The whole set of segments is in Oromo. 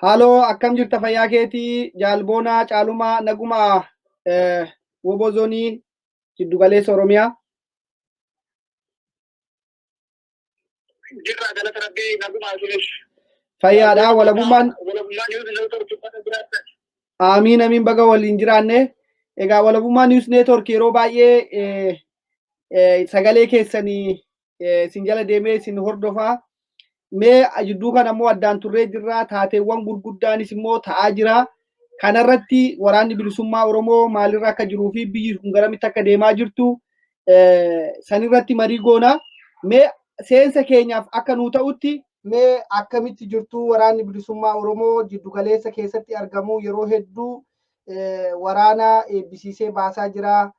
Haaloo, akkam jirta? Fayyaa keetii? Jaalboonaa Caalumaa, nagumaa? Woboo Zoonii Giddugaleessa Oromiyaa. Jirra, galata Rabbii, nagumaa isinis. Fayyaadha walabummaan. Walabummaa News Network baga jiraattan. Amiin, amiin, baga waliin jiraanne. Egaa Walabummaa News Network yeroo baay'ee sagalee keessanii Isin jala deemee isin hordofaa. Mee jidduu kana immoo addaan turree jirra. Taateewwan gurguddaanis immoo ta'aa jira. Kanarratti waraanni bilisummaa Oromoo maalirra akka jiruu fi biyyi kun garamitti akka deemaa jirtu sanirratti marii goona. Mee seensa keenyaaf akka nuu ta'utti mee akkamitti jirtu waraanni bilisummaa Oromoo jiddugaleessa keessatti argamu yeroo hedduu waraana eebbisiisee baasaa jira.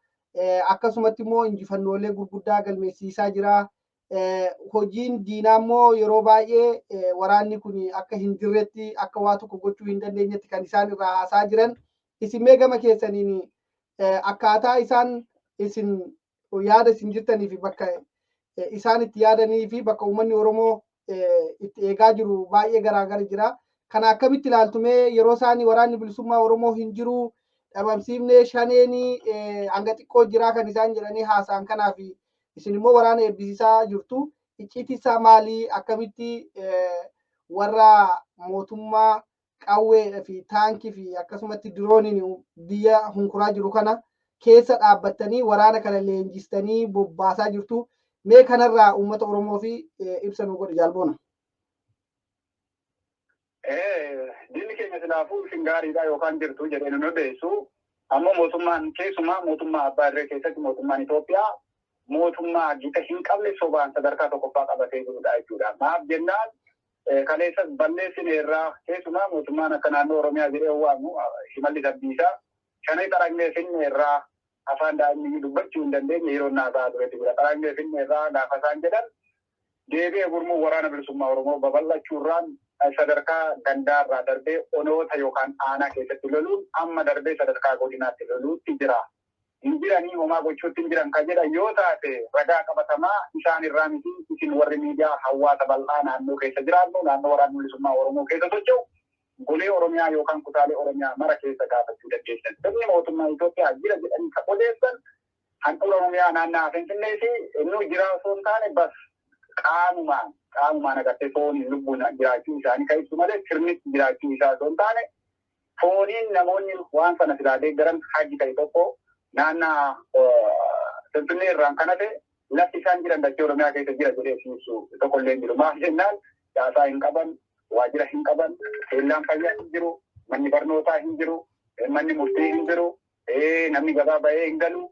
Akkasumatti immoo injifannoolee gurguddaa galmeessisaa jira. Hojiin diinaa immoo yeroo baay'ee waraanni kun akka hin jirretti akka waa tokko gochuu hin dandeenyetti kan isaan irraa haasaa jiran. Isin mee gama keessaniin akkaataa isaan isin yaada isin jirtanii fi bakka isaan itti yaadanii fi bakka uummanni Oromoo itti eegaa jiru baay'ee garaagara jira. Kana akkamitti ilaaltu mee yeroo isaanii waraanni bilisummaa Oromoo hin jiru dhabamsiifnee shaneenii hanga xiqqoo jiraa kan isaan jedhanii haasa'an kanaaf isin immoo waraana eebbisiisaa jirtu. Icciitii isaa maalii akkamitti warra mootummaa qawwee fi taankii fi akkasumatti dirooniin biyya hunkuraa jiru kana keessa dhaabbattanii waraana kana leenjistanii bobbaasaa jirtu. Mee kanarraa uummata Oromoo fi ibsa nu godhi jaalboona. Diinni keenya silaafuu isin gaariidha yookaan jirtu jedhee nu odeessu. Ammoo mootummaan keessumaa mootummaa abbaa irree keessatti mootummaan Itoophiyaa mootummaa gita hin qabne sobaan sadarkaa tokkoffaa qabatee jirudha jechuudha. Maaf jennaan kaleessas balleessineerraa keessumaa mootummaan akka naannoo Oromiyaa jedhee waamu Shimallis Abdiisaa shanee xaragnee finneerraa afaan daa'imni dubbachuu hin dandeenye yeroo naasaa turetu jira. Xaragnee finneerraa gaafa isaan jedhan deebi'ee gurmuu waraana bilisummaa Oromoo babal'achuurraan sadarkaa gandaarraa darbee onoota yookaan aanaa keessatti loluun amma darbee sadarkaa godinaatti loluutti jira. Hin jiranii homaa gochuutti hin jiran kan jedhan yoo taate ragaa qabatamaa isaan irraa miti isin warri miidiyaa hawaasa bal'aa naannoo keessa jiraannu naannoo waraana bilisummaa Oromoo keessa socho'u golee Oromiyaa yookaan kutaalee Oromiyaa mara keessa gaafachuu dandeessan. Sirni mootummaa Itoophiyaa jira jedhanii kan odeessan handhuura Oromiyaa naannaa Finfinnee fi inni jira osoo hin taane bas qaamumaan agartee fooniin lubbuun jiraachuu isaanii kan ibsu malee sirnitti jiraachuu isaa osoo hin taane fooniin namoonni waan sana silaa deeggaran haji ta'e tokko naannaa Finfinnee irraan kan hafe lafti isaan jiran dachee Oromiyaa keessa jira jedhee ibsu tokko illee hin jiru. Maaf jennaan caasaa hin qaban, waajjira hin qaban, keellaan fayyaa hin jiru, manni barnootaa hin jiru, manni murtii hin jiru, namni gabaa bahee hin galu.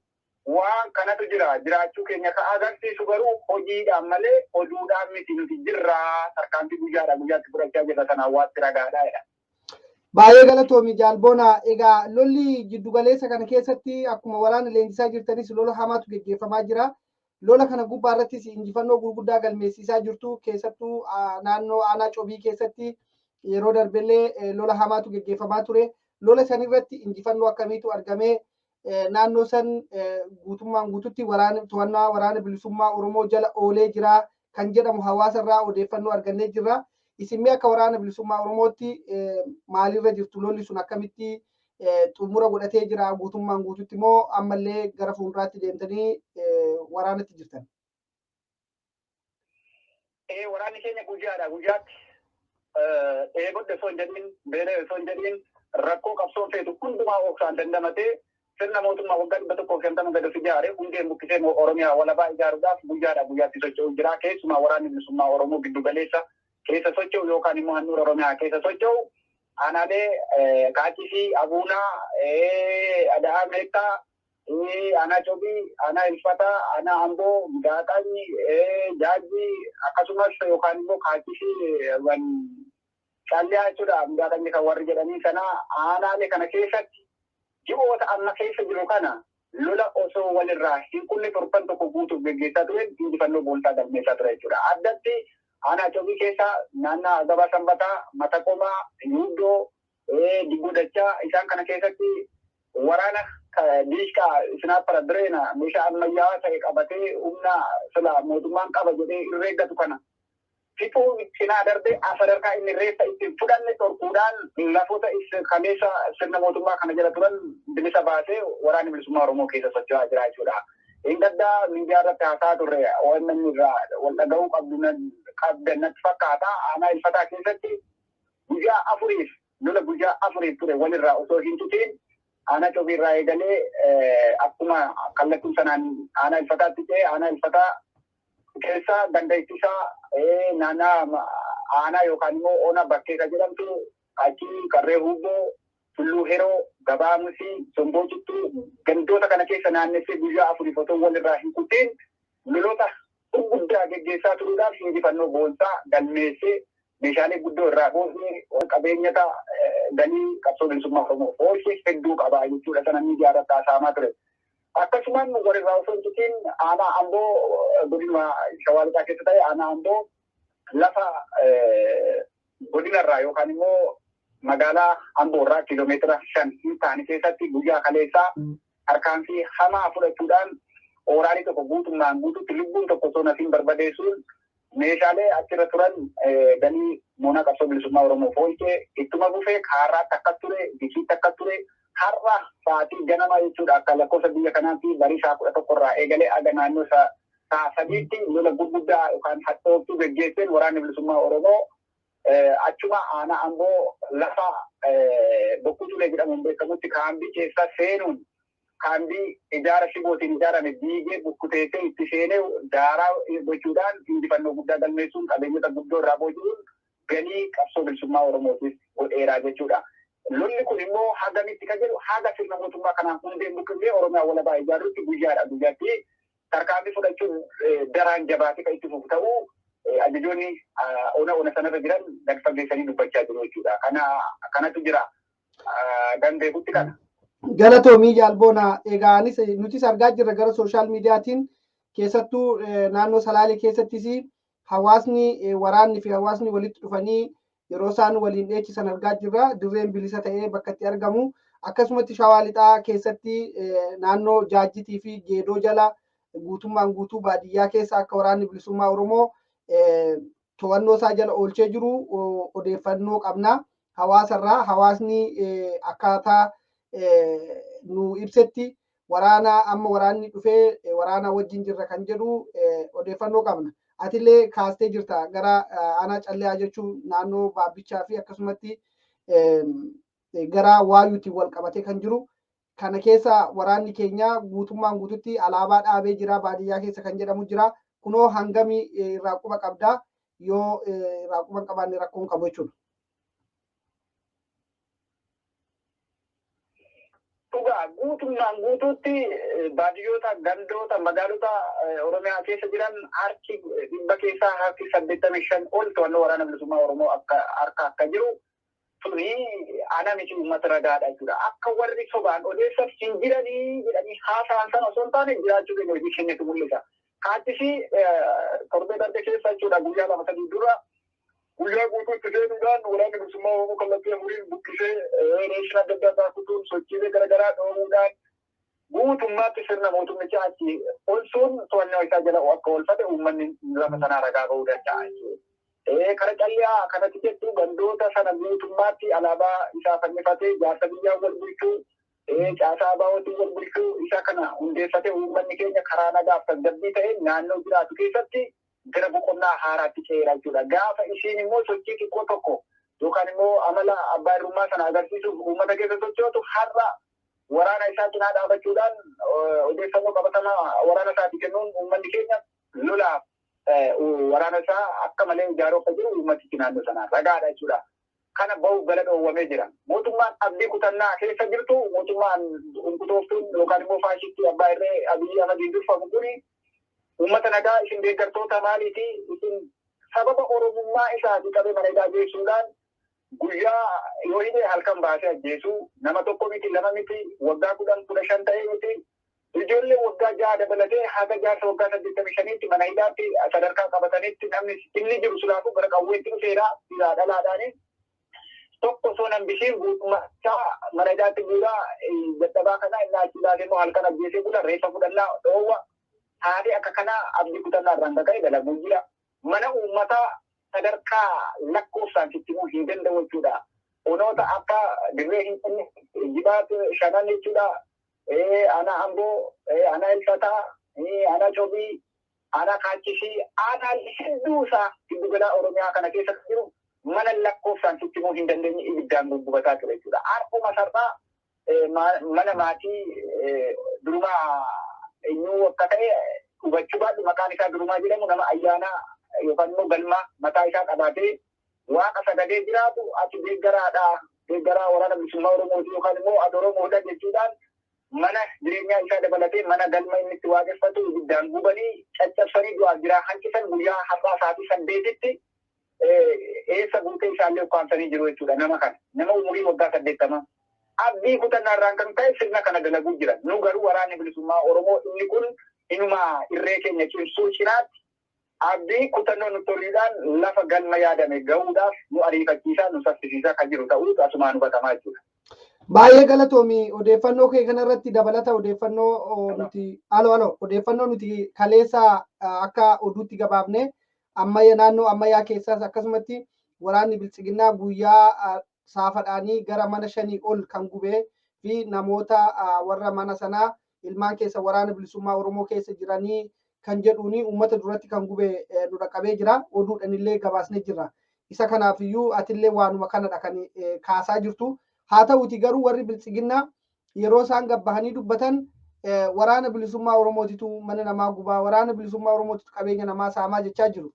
Waan kanatu jira. Jiraachuu keenya kan agarsiisu garuu hojiidhaan malee oduudhaan miti nuti jirraa tarkaanfii guyyaadhaa guyyaatti fudhachaa jirra sana hawaasti ragaadhaa jedha. Baay'ee galatoomi jaalboona. Egaa lolli jiddugaleessa kana keessatti akkuma waraana leenjisaa jirtanis lola hamaatu geggeeffamaa jira. Lola kana gubbaa irrattis injifannoo gurguddaa galmeessisaa jirtu keessattuu naannoo aanaa cobii keessatti yeroo darbellee lola hamaatu geggeeffamaa ture. Lola sanirratti injifannoo akkamiitu argamee naannoo san guutummaan guututti waraana to'annaa waraana bilisummaa Oromoo jala oolee jira kan jedhamu hawaasa irraa odeeffannoo argannee jirra. Isin mee akka waraana bilisummaa Oromootti maalirra jirtu lolli sun akkamitti xumura godhatee jira guutummaan guututti moo ammallee gara fuulduraatti deemtanii waraanatti jirtan? Waraanni keenya guyyaadha guyyaatti dheebodde osoo hin jedhin beela osoo hin jedhin rakkoo qabsoon feetu hundumaa obsaan dandamatee sirna mootummaa waggaa 150 gad of ijaare hundeen buqqisee Oromiyaa walabaa ijaaruudhaaf guyyaadha guyyaatti socho'u jira. Keessumaa waraanni bilisummaa Oromoo giddu galeessa keessa socho'u yookaan immoo handhuura Oromiyaa keessa socho'u aanaalee Kaachisii, Abuunaa, Ada'aa Meettaa, aanaa Cobii, aanaa Ilfataa, aanaa Amboo, Gaaqanyi, Jaajii akkasumas yookaan immoo Kaachisii Calliyaa jechuudha. Gaaqanyi kan warri jedhanii sana aanaalee kana keessatti ji'oota amma keessa jiru kana lola osoo walirraa hin kunne torban tokko guutuuf geggeessaa ture injifannoo boonsaa galmeessaa ture jechuudha. Addatti aanaa Cobii keessa naannaa Gabaa Sanbataa, Mataqomaa, Yuuddoo, Dibboo Dachaa isaan kana keessatti waraana diishqaa isnaappara bireena meeshaa ammayyaawaa ta'e qabatee humna sila mootummaan qaba jedhee irreeggatu kana fixuu cinaa darbee sadarkaa inni reeffa ittiin fudhanne dhorkuudhaan lafoota kaleessa sirna mootummaa kana jala turan bilisa baasee waraanni bilisummaa Oromoo keessa socho'aa jira jechuudha. Inni miidiyaa irratti haasaa turre OMN irraa wal dhaga'uu qabdan natti fakkaata. Aanaa Ilfataa keessatti guyyaa afuriif lola guyyaa afuriif ture walirraa osoo hin tutiin aanaa Cobii irraa eegalee akkuma kallattiin sanaan aanaa Ilfataatti ce'ee aanaa Ilfataa keessa ganda ittisaa naannaa aanaa yookaan immoo ona bakkee kan jedhamtu achi qarree hubboo tulluu heroo gabaa musii somboo cittuu gandoota kana keessa naannessee guyyaa 4 otoo walirraa hin kutiin lolota gurguddaa geggeessaa turuudhaaf injifannoo boonsaa galmeessee meeshaalee guddoo irraa boosee qabeenyata galii qabsoo bilisummaa Oromoo oolchee hedduu qabaa jechuudha sana miidiyaa irratti haasa'amaa ture. Akkasumaan walirraa osoo hin citiin aanaa Amboo godinuma Shawaa Lixaa keessa ta'e aanaa Amboo lafa godinarraa yookaan immoo magaalaa Amboorraa kiiloomeetira 5 hin taane keessatti guyyaa kaleessaa tarkaanfii hamaa fudhachuudhaan ooraalii tokko guutummaan guutuutti lubbuun tokko osoo nafiin barbadeessuun meeshaalee achirra turan galii moonaa qabsoo bilisummaa Oromoo oolchee ittuma bufee kaarraatti akkas ture bikiitti akkas ture har'a sa'aatii ganama jechuudha akka lakkoofsa biyya kanaatti barii sa'a 11 irraa eegalee aga naannoo sa'a 3tti lola gurguddaa yookaan hadhooftuu geggeesseen waraanni bilisummaa Oromoo achuma aanaa Amboo lafa Bokkuu Tulee jedhamuun beekamutti kaambii keessa seenuun kaambii ijaara shibootiin ijaarame diigee bukkuteessee itti seenee daaraa gochuudhaan injifannoo guddaa galmeessuun qabeenyota guddoo irraa booji'uun galii qabsoo bilisummaa Oromootiif godheeraa jechuudha. Lolli kun immoo hagamitti kan jedhu haga sirna mootummaa kanaan hundeen buqqifnee Oromiyaa walabaa ijaaruutti guyyaadha guyyaatti tarkaanfii fudhachuun daraan jabaatee kan itti fufu ta'uu ajajoonni ona sanarra jiran gad fageessanii dubbachaa jiru jechuudha. Kanatu jira gandeekutti kana. Galatoomii Jaalboonaa egaa anis nutis argaa jirra gara sooshaal miidiyaatiin keessattuu naannoo Salaalee keessattis hawaasni waraanni fi hawaasni walitti dhufanii yeroo isaan waliin dheechisan argaa jirra. Dirreen bilisa ta'ee bakka itti argamu. Akkasumatti Shawaa Lixaa keessatti naannoo Jaajjitii fi Geedoo jala guutummaan guutuu baadiyyaa keessa akka waraanni bilisummaa Oromoo to'annoo isaa jala oolchee jiru odeeffannoo qabna. Hawaasarraa hawaasni akkaataa nu ibsetti waraana amma waraanni dhufee waraana wajjin jirra kan jedhu odeeffannoo qabna. Atillee kaastee jirta gara aanaa Calleyaa jechuun naannoo Baabbichaa fi akkasumatti gara Waayuutiin wal qabatee kan jiru. Kana keessa waraanni keenya guutummaan guututti alaabaa dhaabee jira baadiyyaa keessa kan jedhamu jira. Kunoo hangami irraa quba qabdaa yoo irraa quba hin qabaanne rakkoon qabu jechuudha. Dhugaa guutummaan guutuutti baadiyyoota gandoota magaalota Oromiyaa keessa jiran harki 100 keessaa harki 85 ol to'annoo waraana bilisummaa Oromoo akka harka akka jiru suni ana miti uummata ragaadha jechuudha. Akka warri sobaan odeessan hin jiranii jedhanii haasa'an sana osoo hin taane jiraachuu keenya hojii keenyatu mul'isa. Kaattisi torbee darbe keessa jechuudha guyyaa 2-3 dura guyyaa guutuutti seenuudhaan waraanni bilisummaa Oromoo kallattii afuriin buqqisee reeshin adda addaa kutuun sochiilee garaagaraa dhoobuudhaan guutummaatti sirna mootummichaa achi olsuun to'annoo isaa jala akka oolfate uummanni lafa sanaa ragaa ba'uu danda'a jechuudha. Kara Calleyaa kanatti jettu gandoota sana guutummaatti alaabaa isaa fannifatee jaarsa biyyaa wal bulchuu caasaa abaa'ootiin wal bulchuu isa kana hundeeffatee uummanni keenya karaa nagaaf tasgabbii ta'een naannoo jiraatu keessatti gara boqonnaa haaraatti ce'eera jechuudha. Gaafa isiin immoo sochii xiqqoo tokko yookaan immoo amala abbaa irrummaa sana agarsiisuuf uummata keessa sochootu har'a waraana isaa cinaa dhaabachuudhaan odeeffannoo qabatamaa waraana isaati kennuun uummanni keenya lolaaf waraana isaa akka malee ijaaruu akka jiru uummatichi naannoo sanaa ragaadha jechuudha. Kana bahuuf gala dhoowwamee jira. Mootummaan abdii kutannaa keessa jirtu mootummaan hunkutooftuun yookaan immoo faashistii abbaa irree Abiyyi Ahmadiin durfamu kuni uummata nagaa isin deeggartoota maaliiti isin sababa Oromummaa isaatii qabee mana hidhaa geessuudhaan guyyaa yoo hidhee halkan baasee ajjeesuu nama tokko miti lama miti waggaa 10 15 ta'ee miti ijoollee waggaa 6 dabalatee haga jaarsa waggaa 85tti mana hidhaatti sadarkaa qabatanitti namni inni jiru silaafuu gara qawweetti dhufeera dhiiraa dhalaadhaani tokko osoo nambisiin guutummaa isaa mana hidhaatti guuraa dadhabaa kana inni achi baasee immoo halkan ajjeesee bula reeffa fudhannaa dhoowwa haadhi akka kanaa abdii kutannaa irraan kaka'e dalaguu jira. Mana uummataa sadarkaa lakkoofsaan sitti himuu hin danda'u jechuudha. Onoota akka dirree hin qabne jibaat shanan jechuudha. Aanaa Amboo, aanaa Ilfataa, aanaa Cobii, aanaa Kaachisii, aanaa hedduu isaa giddugalaa Oromiyaa kana keessa jiru mana lakkoofsaan sitti himuu hin dandeenye ibiddaan guggubataa ture jechuudha. Har'uma sar'aa mana maatii durumaa eenyu akka ta'e hubachuu baadhu maqaan isaa Durumaa jedhamu nama ayyaana yookaan immoo galma mataa isaa qabaatee waaqa sagadee jiraatu ati deeggaraadha. Deeggaraa waraana bilisummaa Oromooti yookaan immoo ati Oromoodha jechuudhaan mana jireenyaa isaa dabalatee mana galma inni itti waaqeffatu ibiddaan gubanii caccabsanii du'aaf jiraa hanqisan guyyaa har'aa sa'aatii 8tti eessa guutee isaallee ukkaamsanii jiru jechuudha nama kana. Nama umurii waggaa 80. Abdii kutannaarraan kan ka'e sirna kana dalaguu jira. Nu garuu waraanni bilisummaa Oromoo inni kun inuma irree keenya cimsuu cinaatti abdii kutannoo nu tolluudhaan lafa galma yaadame gahuudhaaf nu ariifachiisaa nu saffisiisaa kan jiru ta'uu asumaan hubatamaa jechuudha. Baay'ee galatoomi odeeffannoo kee kanarratti dabalata odeeffannoo nuti alo odeeffannoo nuti kaleessa akka oduutti gabaafne ammayya naannoo ammayyaa keessaas akkasumatti waraanni biltsiginnaa guyyaa saafadhaanii gara mana 5 ol kan gubee fi namoota warra mana sanaa ilmaan keessa waraana bilisummaa Oromoo keessa jiranii kan jedhuuni uummata duratti kan gube nu dhaqqabee jira. Oduudhaan illee gabaasnee jirra. Isa kanaafiyyuu atillee waanuma kanadha kan kaasaa jirtu. Haa ta'uti garuu warri biltsiginnaa yeroo isaan gabbahanii dubbatan waraana bilisummaa Oromootitu mana namaa gubaa, waraana bilisummaa Oromootitu qabeenya namaa saamaa jechaa jiru.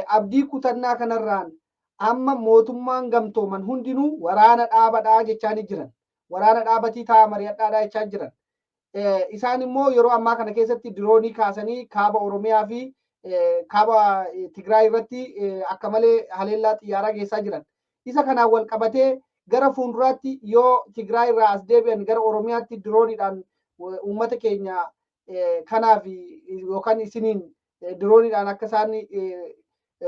Abdii kutannaa kanarraan amma mootummaan gamtooman hundinuu waraana dhaabadhaa jechaa ni jiran. Waraana dhaabatii taa'aa mari'adhaadhaa jechaa jiran. Isaan immoo yeroo ammaa kana keessatti diroonii kaasanii kaaba Oromiyaa fi kaaba Tigraay irratti akka malee haleellaa xiyyaaraa geessaa jiran. Isa kanaan wal qabatee gara fuulduraatti yoo Tigraay irraa as deebi'an gara Oromiyaatti dirooniidhaan uummata keenya kanaaf yookaan isiniin dirooniidhaan akka isaan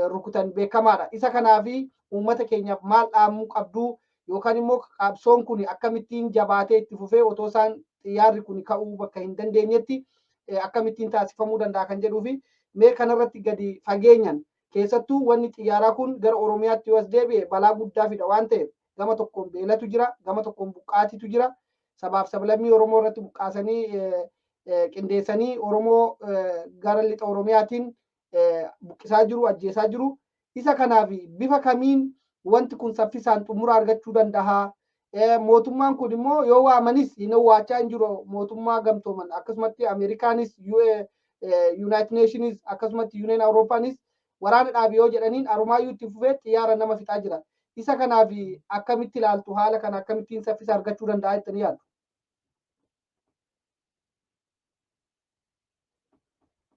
rukutan beekamaadha. Isa kanaaf uummata keenyaaf maal dhaamuu qabdu yookaan immoo qabsoon kun akkamittiin jabaatee itti fufee otoo isaan xiyyaarri kun ka'uu bakka hin dandeenyetti akkamittiin taasifamuu danda'a kan jedhuu fi mee kanarratti gadi fageenyaan keessattuu wanni xiyyaaraa kun gara Oromiyaatti yoo as deebi'e balaa guddaa fida waan ta'eef gama tokkoon beelatu jira, gama tokkoon buqqaatitu jira. Sabaaf sablammii Oromoo irratti buqqaasanii qindeessanii Oromoo gara lixa Oromiyaatiin buqqisaa jiru, ajjeesaa jiru. Isa kanaaf bifa kamiin wanti kun saffisaan xumura argachuu danda'a? Mootummaan kun immoo yoo waamanis hin waachaa hin jiru mootummaa gamtooman akkasumatti Ameerikaanis United Nations akkasumatti Union Awurooppaanis waraana dhaabi yoo jedhaniin arumaayyuu itti fufee xiyyaara nama fixaa jira. Isa kanaaf akkamitti ilaaltu haala kana akkamittiin saffisa argachuu danda'a jettanii yaaddu?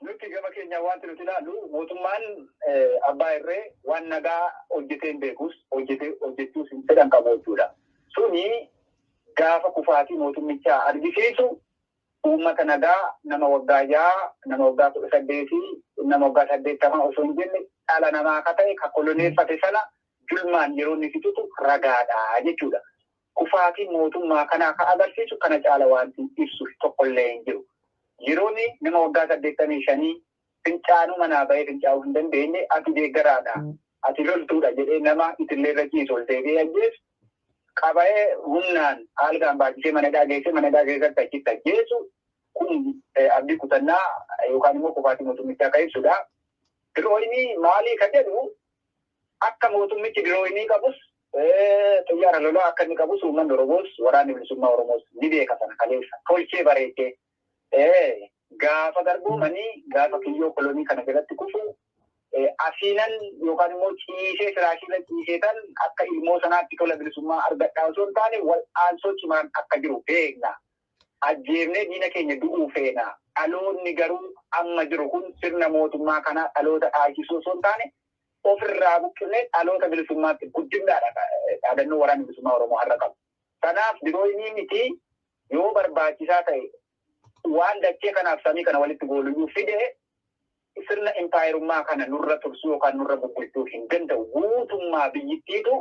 Nuti gama keenya wanti nuti ilaallu mootummaan abbaa irree waan nagaa hojjetee hin beekus hojjechuus hin fedhan qabu jechuudha. Suni gaafa kufaatii mootummichaa argisiisu uummata nagaa nama waggaa 6, nama waggaa 18, nama waggaa 80 osoo hin jenne dhala namaa akka ta'e kan koloneeffate sana julmaan yeroo inni fixutu ragaadha jechuudha. Kufaatiin mootummaa kanaa kan agarsiisu kana caala wanti ibsu tokkollee hin jiru. Yeroon nama waggaa 85 fincaanuu manaa bahee fincaa'uu hin dandeenye ati deeggaraadha, ati loltuudha jedhee nama itillee irra ciisu ol deebi'ee ajjeesu qaba'ee humnaan algaan baachisee mana hidhaa geessee mana hidhaa keessatti achitti ajjeesu kun abdii kutannaa yookaan immoo kufaatii mootummichaa akka ibsudha. Dirooyinii maalii kan jedhu akka mootummichi dirooyinii qabus xiyyaara lolaa akka inni qabus uummanni Oromoos waraanni bilisummaa Oromoos ni beeka sana kaleessa tolchee bareechee. Gaafa garboomanii gaafa kiyyoo kolonii kana jalatti kufu asiinan yookaan immoo ciisee firaashiirra ciisee tan akka ilmoo sanaatti tola bilisummaa argadhaa osoo hin taane wal'aansoo cimaan akka jiru beekna. Ajjeefnee diina keenya du'uu feena. Dhaloonni garuu amma jiru kun sirna mootummaa kanaa dhaloota dhaabsisuu osoo hin taane ofirraa buqqifnee dhaloota bilisummaatti guddinnaadha dhaadannoo waraanni bilisummaa Oromoo har'a qabu. Kanaaf dirooyinii miti yoo barbaachisaa ta'e waan dachee kanaaf samii kana walitti gooluyyuu fide sirna impaayerummaa kana nurra tursuu yookaan nurra bubbulchuu hin danda'u. Guutummaa biyyittiitu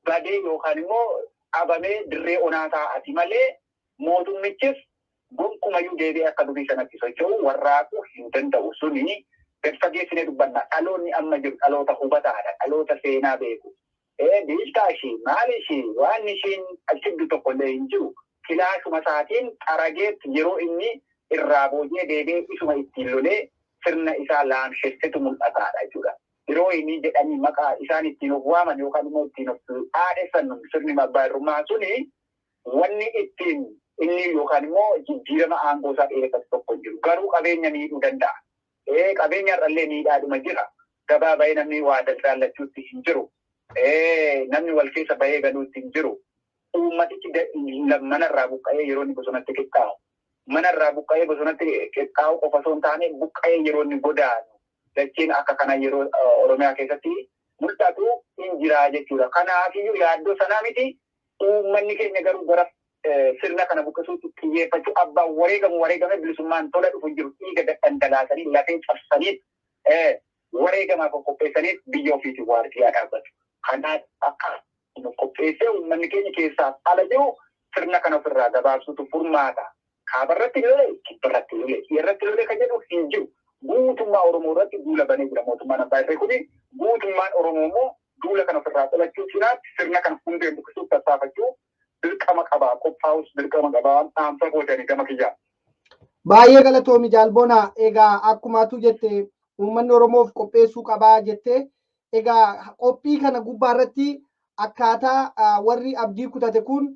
badee yookaan immoo dhabamee dirree onaa taa'ati malee mootummichis gonkumayyuu deebi'ee akka durii sanatti socho'u warraaquu hin danda'u. Suni gad fageessinee dubbanna. Dhaloonni amma jiru dhaloota hubataadha. Dhaloota seenaa beeku. Biiltaa ishii maal ishii waan ishiin achiddu tokkollee hin jiru. Kilaashuma isaatiin xarageetti yeroo inni irraa booji'ee deebi'ee isuma ittiin lolee sirna isaa laamshessetu mul'ataadha jechuudha. Yeroo inni jedhanii maqaa isaan ittiin of waaman yookaan immoo ittiin of dhaadhessan sirni abbaa irrummaa suni wanni ittiin inni yookaan immoo jijjiirama aangoo isaa dheereffatu tokko hin jiru. Garuu qabeenya miidhuu danda'a. Qabeenya irrallee miidhaadhuma jira. Gabaa bahee namni waa daldaalachuutti hin jiru. Namni wal keessa bahee galuutti hin jiru. Uummatichi manarraa buqqa'ee yeroo inni bosonatti qixxaawu. Manarraa buqqa'ee bosonatti qixxaawu qofa osoo hin taane buqqa'ee yeroo inni godaanu. Dacheen akka kana yeroo Oromiyaa keessatti mul'atu hin jira jechuudha. Kanaafiyyuu yaaddoo sanaa miti uummanni keenya garuu gara sirna kana buqqisuutti xiyyeeffachuu abbaan wareegamu wareegame bilisummaan tola dhufu hin jiru dhiiga dhangalaasanii lafee cabsanii wareegamaaf qopheessanii biyya ofiitiif waardiyaa dhaabbatu. Kanaaf akka qopheessee uummanni keenya keessaaf ala jiru sirna kana ofirraa gabaabsuutu furmaata. Kaabarratti lolee, kibbarratti lolee, dhiirratti lolee kan jedhu hin jiru. Guutummaa Oromoo irratti duula banee jira mootummaan abbaa irree kuni. Guutummaan Oromoo immoo duula kana ofirraa qolachuu cinaatti sirna kana hundeen buqqisuuf tattaafachuu dirqama qabaa. Qophaa'us dirqama qabaa. Dhaamsa gootanii gama kiyyaa. Baay'ee galatoomi Jaalboonaa. Egaa akkumaatu jette uummanni Oromoof qopheessuu qabaa jette. Egaa qophii kana gubbaa irratti akkaataa warri abdii kutate kun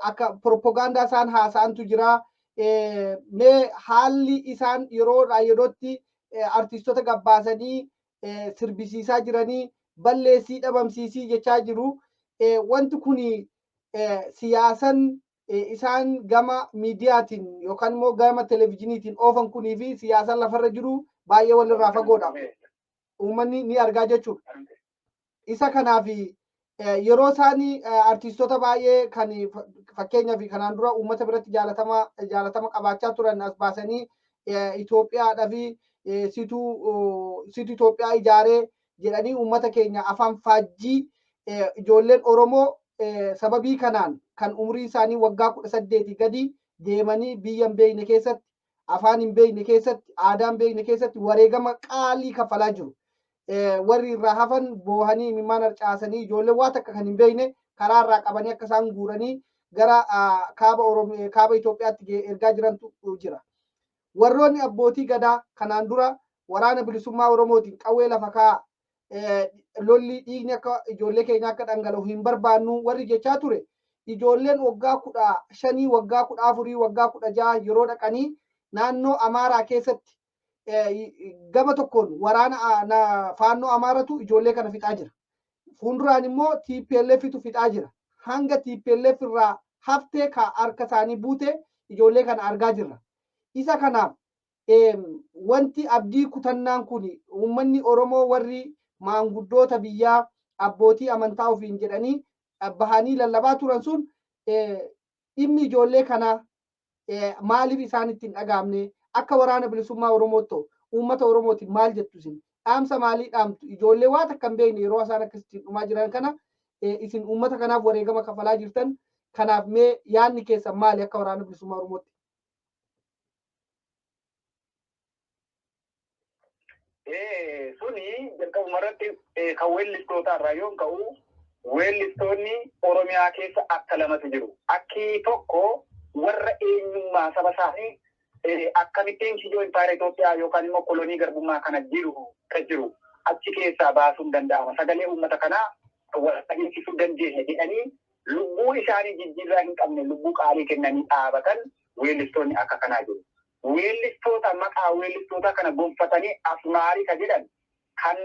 akka propagaandaa isaan haasa'antu jira. Mee haalli isaan yeroodhaa yerootti artiistota gabbaasanii sirbisiisaa jiranii balleessii dhabamsiisii jechaa jiru. Wanti kun siyaasan isaan gama miidiyaatiin yookaan immoo gama televizyiiniitiin oofan kunii fi siyaasaan lafarra jiru baay'ee walirraa fagoodha. Uummanni ni argaa jechuudha. Isa kanaaf yeroo isaan artiistota baay'ee kan fakkeenyaaf kanaan dura uummata biratti jaalatama qabaachaa turan as baasanii Itoophiyaadhaa fi situ Itoophiyaa ijaaree jedhanii uummata keenya afaan faajjii ijoolleen Oromoo sababii kanaan kan umurii isaanii waggaa 18 gadi deemanii biyya hin beekne keessatti afaan hin beekne keessatti aadaa hin beekne keessatti wareegama qaalii kaffalaa jiru. Warri irraa hafan boohanii imimmaan harcaasanii ijoolleen waa takka kan hin beekne karaa irraa qabanii akka isaan guuranii gara kaaba Itoophiyaatti ergaa jirantu jira. Warroonni abbootii gadaa kanaan dura waraana bilisummaa Oromootiin qawwee lafa kaa'a lolli dhiigni akka ijoollee keenya akka dhangala'u hin barbaannu warri jechaa ture ijoolleen waggaa 15 waggaa 14 waggaa 16 yeroo dhaqanii naannoo Amaaraa keessatti gama tokkoon waraana faannoo Amaaratu ijoollee kana fixaa jira. Fuulduraan immoo TPLFtu fixaa jira. Hanga TPLF irraa haftee ka harka isaanii buute ijoollee kana argaa jirra. Isa kanaaf wanti abdii kutannaan kun uummanni Oromoo warri maanguddoota biyyaa abbootii amantaa ofiin jedhanii bahanii lallabaa turan sun dhimmi ijoollee kanaa maaliif isaan ittiin dhagaamne akka waraana bilisummaa Oromootti uummata Oromootiin maal jettu isin dhaamsa maalii dhaamtu ijoollee waa takka hin beekne yeroo isaan akkasittiin dhumaa jiran kana isin uummata kanaaf wareegama kafalaa jirtan kanaaf mee yaadni keessan maali akka waraana bilisummaa Oromootti? Suni jalqabuma irratti kan weellistoota irraa yoon ka'u weellistoonni Oromiyaa keessa akka lamatu jiru. Akki tokko warra eenyummaa saba isaanii akkamittiin kiyyoo impaayera Itoophiyaa yookaan immoo kolonii garbummaa kana jiru kan jiru achi keessaa baasuun danda'ama. Sagalee uummata kanaa wal dhageessisuu dandeenya jedhanii lubbuu isaanii jijjiirraa hin qabne lubbuu qaalii kennanii dhaabatan weellistoonni akka kanaa jiru. Weellistoota maqaa weellistoota kana gonfatanii asmaarii ka jedhan kan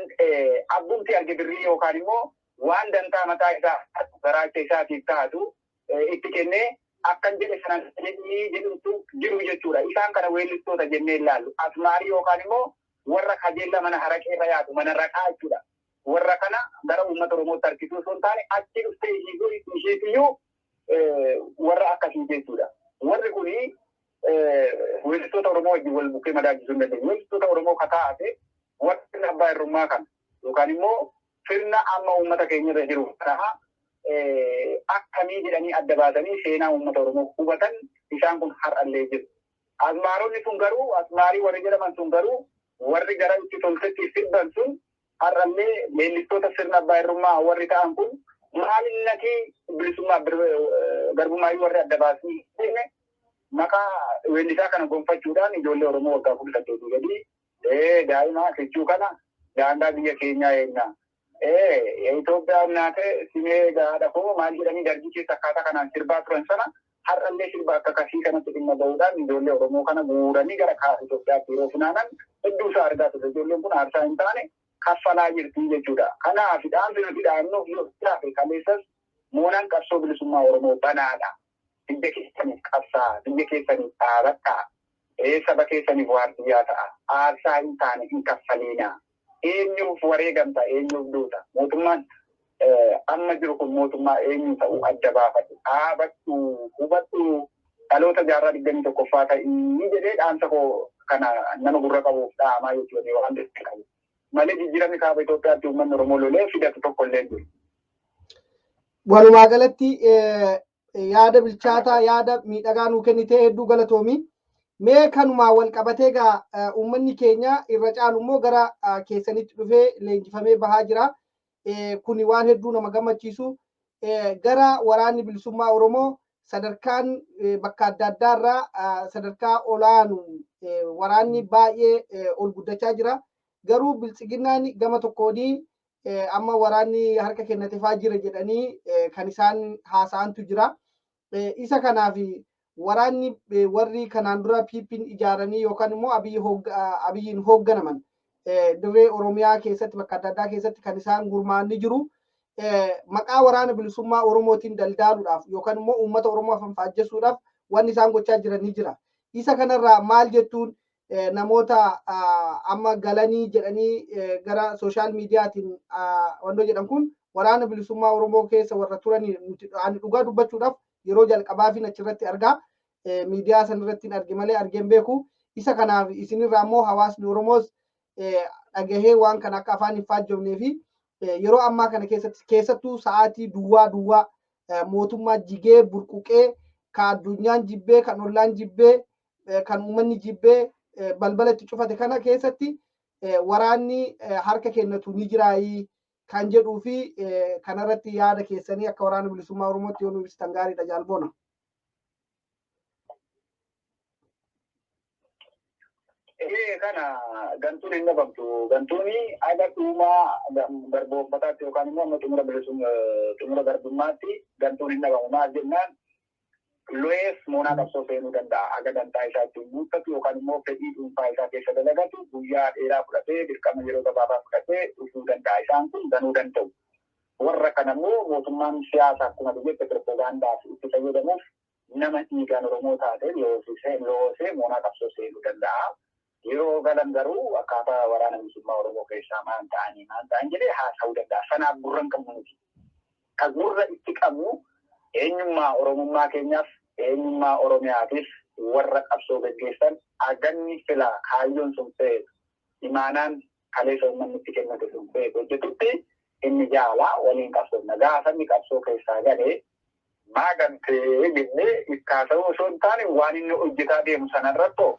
abbumti arge birrii yookaan immoo waan dantaa mataa isaa garaacha isaatiif taatu itti kennee akkan jedhe sanan jedhii jedhutu jiru jechuudha. Isaan kana weellistoota jennee ilaallu. Asmaarii yookaan immoo warra kajeella mana haraqee irra yaadu mana raqaa jechuudha. Warra kana gara uummata Oromootti harkisuu osoo hin taane achi dhuftee isheetiyyuu warra akkasii jechuudha. Warri kuni weellistoota Oromoo wajjin wal bukkee madaalchisuu hin dandeenyu. Weellistoota Oromoo kakaa'ate warra abbaa irrummaa kana yookaan immoo sirna amma uummata keenya irra jiru kana akkamii jedhanii adda baasanii seenaa uummata Oromoo hubatan isaan kun har'allee jiru. Asmaaronni sun garuu asmaarii warri jedhaman sun garuu warri gara itti toltetti sirban sun har'allee leellistoota sirna abbaa irrummaa warri ta'an kun maalinnatii bilisummaa garbummaa warri adda baasanii maqaa weellisaa kana gonfachuudhaan ijoollee Oromoo waggaa 18 gadi daa'ima kichuu kana daangaa biyya keenyaa eenna. Itoophiyaan naate simee gaadha koo maal jedhanii dargii keessa akkaataa kanaan sirbaa turan sana Har'allee sirba akka kasii kanatti dhimma bahuudhaan ijoollee Oromoo kana guuranii gara kaaba Itoophiyaatti yeroo funaanan hedduu isaa argaa turre. Ijoolleen kun aarsaa hin taane kaffalaa jirti jechuudha. Kanaaf dhaamsi nuti dhaamnuuf yoo jiraate kaleessas moonaan qabsoo bilisummaa Oromoo banaadha. Biyya keessaniif qabsaa, biyya keessaniif dhaabadhaa, saba keessaniif waardiyyaa ta'a. Aarsaa hin taane hin kaffaliinaa. Eenyuuf wareegamta, eenyuuf duuta. Mootummaan amma jiru kun mootummaa eenyu ta'uu adda baafadhu. Dhaabadhu, hubadhu, dhaloota jaarraa 21ffaa ta'ii jedhee dhaamsa koo kana nama gurra qabuuf dhaamaa jechuudha waan qabu. Malee jijjiiramni kaaba Itoophiyaatti uummanni Oromoo lolee fidatu tokko illee hin jiru. Walumaa galatti yaada bilchaataa, yaada miidhagaa nuu kennitee hedduu galatoomi. Mee kanumaa wal qabatee egaa uummanni keenya irra caalu immoo gara keessanitti dhufee leenjifamee bahaa jira. Kuni waan hedduu nama gammachiisu. Gara waraanni bilisummaa Oromoo sadarkaan bakka adda addaarraa sadarkaa olaanu waraanni baay'ee ol guddachaa jira. Garuu biltsiginnaan gama tokkoonii amma waraanni harka kennate faa jira jedhanii kan isaan haasa'antu jira. Isa kanaaf waraanni warri kanaan dura PP'n ijaaranii yookaan immoo Abiyyiin hoogganaman dirree Oromiyaa keessatti bakka adda addaa keessatti kan isaan gurmaa'an ni jiru. Maqaa waraana bilisummaa Oromootiin daldaaluudhaaf yookaan immoo uummata Oromoo afanfaajjessuudhaaf wanni isaan gochaa jiran ni jira. Isa kanarraa maal jettuun namoota amma galanii jedhanii gara sooshaal miidiyaatiin wantoo jedhan kun waraana bilisummaa Oromoo keessa warra turanii ani dhugaa dubbachuudhaaf yeroo jalqabaafin achirratti argaa, miidiyaa sanirratti hin arge malee argeen beeku. Isa kanaaf isinirraa immoo hawaasni Oromoos dhagahee waan kana akka afaan hin faajjofnee fi yeroo ammaa kana keessatti keessattuu sa'aatii duwwaa duwwaa mootummaa jigee burquqee kan addunyaan jibbee, kan ollaan jibbee, kan uummanni jibbee balbala itti cufate kana keessatti waraanni harka kennatu ni jiraayii kan jedhuu fi kanarratti yaada keessanii akka waraana bilisummaa Oromootti yoo nu ibsitan gaariidha, jaalboona. Ee, kana gantuun hin dhabamtu. Gantuun aga dhumaa garboonfataatti yookaan immoo amma xumura bilisummaa xumura garbummaatti gantuun hin dhabamu. Maal jennaan, lo'ees moonaa qabsoo seenuu danda'a. Aga dantaa isaa ittiin guuttatu yookaan immoo fedhii dhuunfaa isaa keessa dalagatu guyyaa dheeraa fudhatee, dirqama yeroo gabaabaa fudhatee dhufuu danda'a. Isaan kun ganuu danda'u. Warra kanammoo mootummaan siyaasa akkuma jette piropogaandaaf itti fayyadamuuf nama dhiigaan Oromoo taate loosee moonaa qabsoo seenuu danda'a. Yeroo galan garuu akkaataa waraana bilisummaa Oromoo keessaa maan ta'anii maan ta'an jedhee haasa'uu danda'a. Sanaaf gurra hin qabnu nuti. Kan gurra itti qabnu eenyummaa Oromummaa keenyaaf, eenyummaa Oromiyaatiif warra qabsoo gaggeessan aganni fila kaayyoon sun feetu, imaanaan kaleessa uummanni itti kennate sun feetu hojjetutti inni jaalaa waliin qabsoofna. Gaafa inni qabsoo keessaa galee maa gantee jennee itti haasa'uu osoo hin taane, waan inni hojjetaa deemu sanarrattoo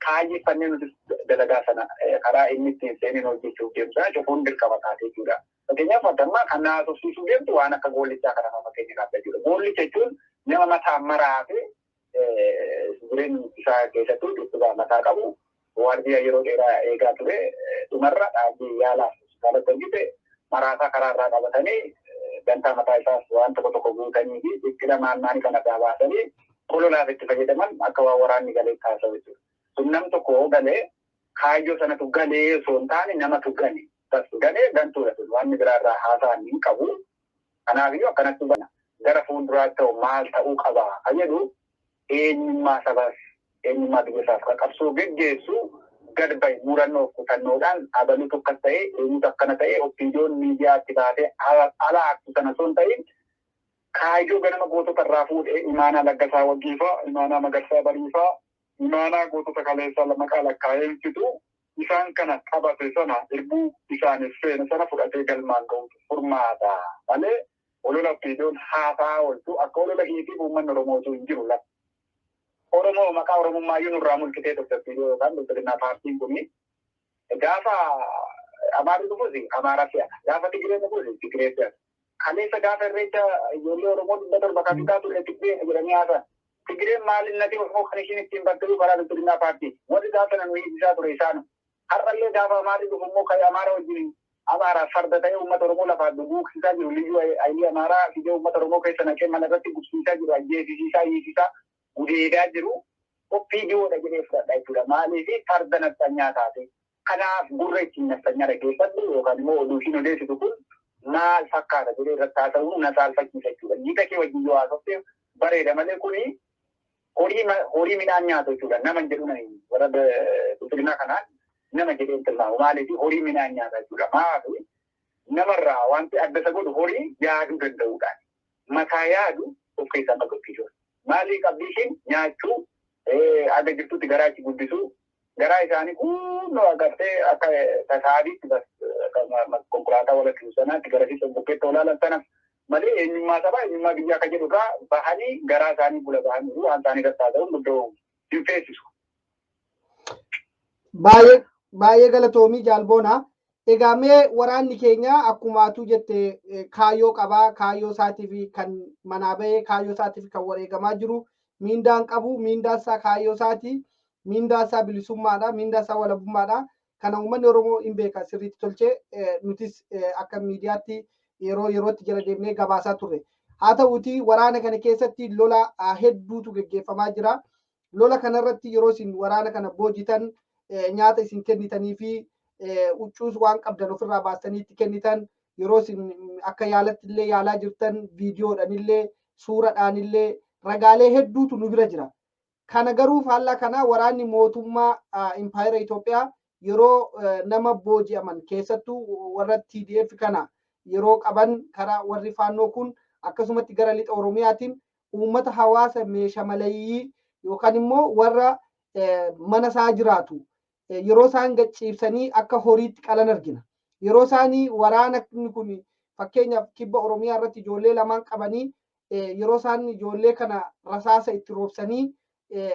kaayyeffannee nuti dalagaa sana karaa inni ittiin seenin hojjechuuf deemu sana cufuun dirqama taatee jechuudha. Fakkeenyaaf, adammaa kan na haasofsiisuu deemtu waan akka goollichaa kana fakkeenya qabda jechuudha. Goollicha jechuun nama mataa maraate, jireenya isaa keessattuu dhukkuba mataa qabu, waardiyaa yeroo dheeraa eegaa ture, dhumarra dhaabbii yaalaaf hospitaalatti hojjete, maraataa karaa irraa qabatanii dantaa mataa isaas waan tokko tokko guutanii fi dhiphina maal maalii kana irraa baasanii ololaaf itti fayyadaman akka waan waraanni galee taasisu jechuudha. Sun nam tokko galee kaayyoo sanatu galee osoo hin taane namatu gale. Bas, galee gantuudha sun, waan biraarraa haasa'an hin qabu. Kanaafiyyuu akkanatti hubanna. Gara fuulduraatti ta'u maal ta'uu qaba kan jedhu, eenyummaa sabaas eenyummaa biyya isaaf kan qabsoo geggeessu gad bahe murannoof kutannoodhaan abalutu akkas ta'e, eenyutu akkana ta'e, OPDOn miidiyaatti baatee ala aktu sana osoo hin ta'in, kaayyoo ganama gootota irraa fuudhee, imaanaa Laggasaa Waggiifaa, imaanaa Magarsaa Bariifaa, imaanaa gootota kaleessaa maqaa lakkaa'ee fitu isaan kana qabate sana, irbuu isaaniif seene sana fudhatee galmaan ga'utu furmaata malee olola OPDOn haasaa ooltu akka olola hiitiif uummanni Oromootu hin jiru lafa. Oromoo maqaa Oromummaayyuu nurraa mulqitee turte OPDO yookaan Bilxiginnaa paartiin kuni. Gaafa Amaarri dhufus Amaara fe'ata. Gaafa Tigireen dhufus Tigiree fe'ata. Kaleessa gaafa irreecha ijoollee Oromoo 700 kan fixaa ture Tigiree jedhanii haasan. Tigireen maalinnati Oromoo kan ishiin ittiin bartuu karaa Bilxiginnaa paartii. Warri gaafa sana nu hiisisaa ture isaanu. Har'allee gaafa Amaarri dhufu immoo kan Amaara wajjin Amaaraa farda ta'ee uummata Oromoo lafaa duguugsiisaa jiru, liyyuu ayilii Amaaraa fidee uummata Oromoo keessa naqee mana irratti gubsiisaa jiru, ajjeesisiisaa, hiisisaa, gudeedaa jiru OPDOdha jedhee fudhadha jechuudha. Maaliif farda nafxanyaa taate? Kanaaf gurra ittiin nafxanyaa dhaggeeffadhu yookaan immoo oduu ishiin odeessitu kun maal fakkaata jedhee irratti haasa'uun na saalfachiisa jechuudha. Gita kee wajjin yoo haasofte bareeda malee kuni horii midhaan nyaatu jechuudha. Nama hin jedhu warra bilxiginnaa kanaan nama jedhee hin tilmaamu. Maaliif horii midhaan nyaata jechuudha. Maaliif namarraa wanti adda isa godhu horii yaaduu danda'uudhaan. Mataa yaadu of keessaa qabu. Maaliif qabdi ishiin nyaachuu aga jirtutti garaa itti guddisuu, garaa isaanii kunoo agartee akka tasaabiitti konkolaataa walakkisu sanaatti gara fi bukkeetti olaalan sana malee eenyummaa sabaa, eenyummaa biyyaa akka jedhu irraa bahanii garaa isaanii bula bahanii waan isaanii irratti haasa'uun guddoo hin feesisu. Baay'ee baay'ee galatoomii, Jaalboonaa. Egaa mee waraanni keenya akkuma atuu jette kaayyoo qabaa, kaayyoo isaatiif kan manaa bahee, kaayyoo isaatiif kan wareegamaa jiru, miindaan qabu, miindaan isaa kaayyoo isaati, miindaan isaa bilisummaadha, miindaan isaa walabummaadha. Kana uummanni Oromoo hin beeka sirriitti tolchee, nutis akka miidiyaatti yeroo yerootti jala deemnee gabaasaa turre. Haa ta'uuti waraana kana keessatti lola hedduutu geggeeffamaa jira. Lola kanarratti yeroo isin waraana kana boojitan, nyaata isin kennitanii fi huccuus waan qabdan ofirraa baastanii itti kennitan, yeroo isin akka yaalatti illee yaalaa jirtan, viidiyoodhaan illee suuraadhaan illee ragaalee hedduutu nu bira jira. Kana garuu faallaa kana waraanni mootummaa impaayera Itoophiyaa yeroo nama booji'aman, keessattuu warra TDF kana yeroo qaban, karaa warri faannoo kun akkasumatti gara lixa Oromiyaatiin uummata hawaasa meesha maleeyyii yookaan immoo warra mana isaa jiraatu yeroo isaan gacciibsanii akka horiitti qalan argina. Yeroo isaanii waraana kun fakkeenyaaf kibba Oromiyaa irratti ijoollee lamaan qabanii, yeroo isaan ijoollee kana rasaasa itti roobsanii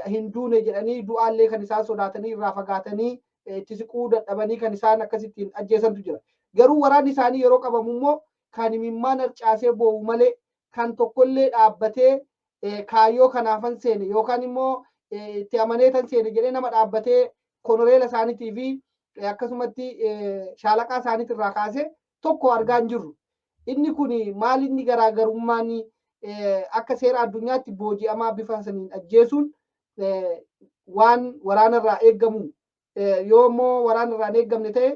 hin duune jedhanii, du'aallee kan isaan sodaatanii irraa fagaatanii itti siquu dadhabanii kan isaan akkasittiin ajjeesantu jira. Garuu waraanni isaanii yeroo qabamu immoo kan imimmaan harcaasee boo'u malee kan tokkollee dhaabbatee kaayyoo kanaafan seene yookaan immoo itti amaneetan seene jedhee nama dhaabbatee konoreela isaaniitii fi akkasumatti shaalaqaa isaaniitirraa kaasee tokko argaa hin jirru. Inni kun maal inni garaagarummaan akka seera addunyaatti booji'amaa bifa saniin ajjeesuun waan waraanarraa eeggamu? Yoo immoo waraanarraa hin eeggamne ta'e,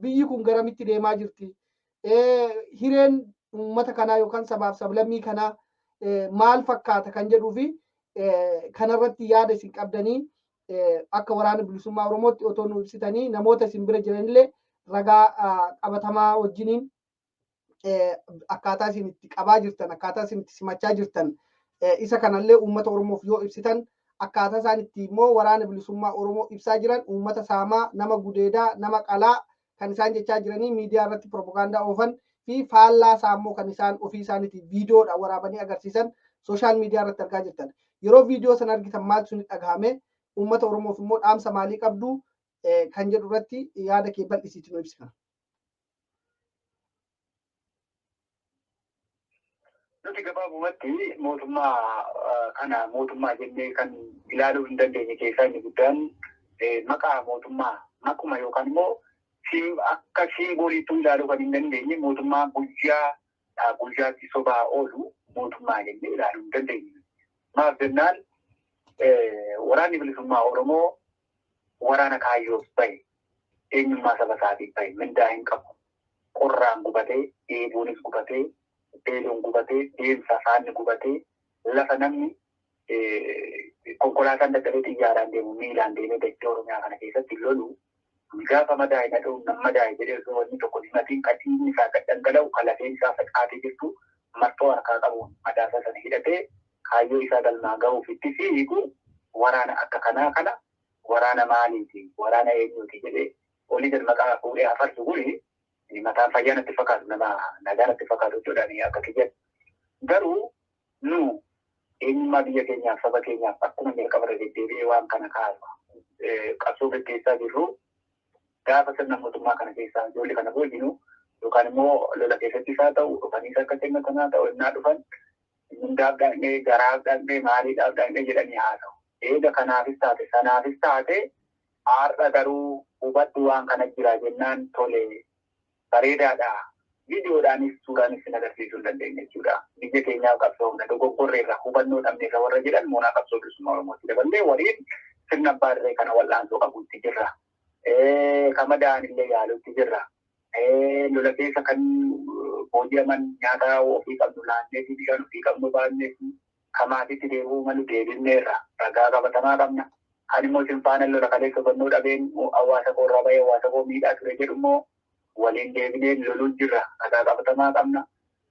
biyyi kun garamitti deemaa jirti? Hireen uummata kanaa yookaan sabaaf sablammii kanaa maal fakkaata kan jedhuu fi kanarratti yaada isin qabdanii akka Waraana Bilisummaa Oromootti otoo nu ibsitanii, namoota isin bira jiranillee ragaa qabatamaa wajjiniin akkaataa isin itti qabaa jirtan, akkaataa isin itti simachaa jirtan, isa kanallee uummata Oromoof yoo ibsitan, akkaataa isaan itti immoo Waraana Bilisummaa Oromoo ibsaa jiran, uummata saamaa, nama gudeedaa, nama qalaa kan isaan jechaa jiranii miidiyaa irratti propagaandaa oofan fi faallaa isaa immoo kan isaan ofii isaaniitii viidiyoodhaan waraabanii agarsiisan social media irratti argaa jirtan. Yeroo viidiyoo sana argitan maaltu isinitti dhagahame? Uummata Oromoof immoo dhaamsa maalii qabdu kan jedhu irratti yaada kee bal'isiitii nu ibsi kana. Nuti gabaabumatti mootummaa kana mootummaa jennee kan ilaaluu hin dandeenye keessaa inni guddaan maqaa mootummaa maquma yookaan immoo akka siimbooliitti ilaaluu kan hin dandeenye, mootummaa guyyaa guyyaatti sobaa oolu mootummaa jennee ilaaluu hin dandeenye. Maaf jennaan, Waraanni Bilisummaa Oromoo waraana kaayyoof bahe, eenyummaa saba isaatiif bahe, mindaa hin qabu. Qorraan gubatee, dheebuunis gubatee, beeluun gubatee, deemsa afaanni gubatee, lafa namni konkolaataan dadhabee xiyyaaraan deemu miilaan deemee dachee Oromiyaa kana keessatti lolu, gaafa madaa'e na dha'u nan madaa'e jedhee osoo wanni tokko himatiin, kan dhiigni isaa gad dhangala'u, kan lafeen isaa facaatee jirtu, marxoo harkaa qabuun madaasaa sana hidhatee kaayyoo isaa galmaa gahuuf itti fiigu, waraana akka kanaa kana waraana maaliiti, waraana eenyuuti jedhee olii gad maqaa fuudhee hafarsu kuni mataan fayyaa natti fakkaatu, nama nagaa natti fakkaatu jechuudhaan akka kiyyatti. Garuu nu eenyummaa biyya keenyaaf, saba keenyaaf, akkuma jalqaba irra deddeebi'ee waan kana kaasu, qabsoo gaggeessaa jirru gaafa sirna mootummaa kana keessaa ijoollee kana boojinu yookaan immoo lola keessattis haa ta'u, dhufaniis akka kennatan haa ta'u, innaa dhufan mindaaf dhaqnee, garaaf dhaqnee, maaliidhaaf dhaqnee jedhanii haasa'u. Eega kanaafis taate sanaafis taate, har'a garuu hubadhu waan kana jira jennaan tole. Bareedaadha. Viidiyoodhaanis suuraanis sin agarsiisuu hin dandeenye jechuudha. Biyya keenyaaf qabsoofna, dogoggorreerra, hubannoo dhabneerra warra jedhan moonaa qabsoo bilisummaa Oromootti daballee waliin sirna abbaa irree kana wal'aansoo qabuutti jirra. Kan madaa'an illee yaaluutti jirra. Lola keessa kan booji'aman nyaata ofii qabnu laannee fi bishaan ofii qabnu baannee fi kan maatiitti deebi'uu malu deebifneerra. Ragaa qabatamaa qabna. Kan immoo isin faana lola kaleessa hubannoo dhabeen hawaasa koo irraa bahee hawaasa koo miidhaa ture jedhu immoo waliin deebinee loluu jirra. Ragaa qabatamaa qabna.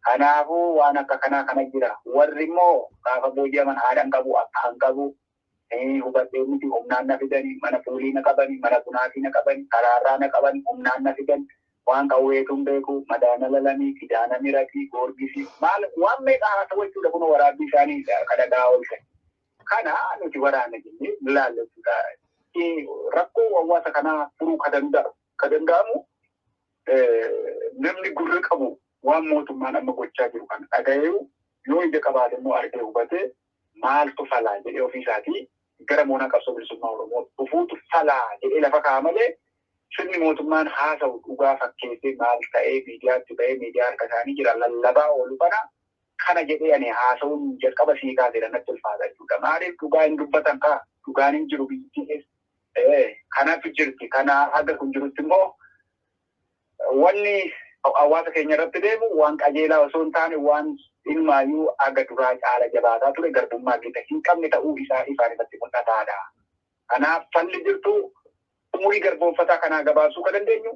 Kanaafuu waan akka kanaa kana jira. Warri immoo gaafa booji'aman haadha hin qabu, abbaa hin qabu. Hubadhee miti, humnaan na fidanii, mana fuulii na qabanii, mana bunaatii na qabanii, karaarraa na qabanii, humnaan na fidan. Waan qawweetu hin beeku, madaana lalanii, kidaana miratii, goorgisii, maal waan meeqa haasa'u jechuudha kun waraabbii isaanii kan dhagaa oolchan. Kana nuti waraana jennee ilaalla jechuudha. Rakkoo hawaasa kanaa furuu ka danda'amu namni gurra qabu waan mootummaan amma gochaa jiru kana dhaga'ee, yoo ija qabaate immoo argee hubatee, maaltu falaa jedhee ofii isaatii gara moonaa qabsoo bilisummaa Oromoo dhufuutu falaa jedhee lafa kaa'a malee, sirni mootummaan haasa'u dhugaa fakkeessee maal ta'ee miidiyaatti ba'ee, miidiyaa harka isaanii jira, lallabaa oolu kana jedhee ani haasa'uun jalqaba sii kaaseera natti ulfaata jechuudha. Maaliif dhugaa hin dubbatan kaa, dhugaan hin jiru biyyattii keessa. Kanatu jirti. Kana haga kun jirutti immoo wanni hawaasa keenya irratti deemu waan qajeelaa osoo hin taane, waan ilmaayyuu aga duraa caala jabaataa ture, garbummaa gita hin qabne ta'uu isaa ifaan ifatti mul'ataadha. Kanaaf falli jirtu umurii garboonfataa kanaa gabaabsuu kan dandeenyu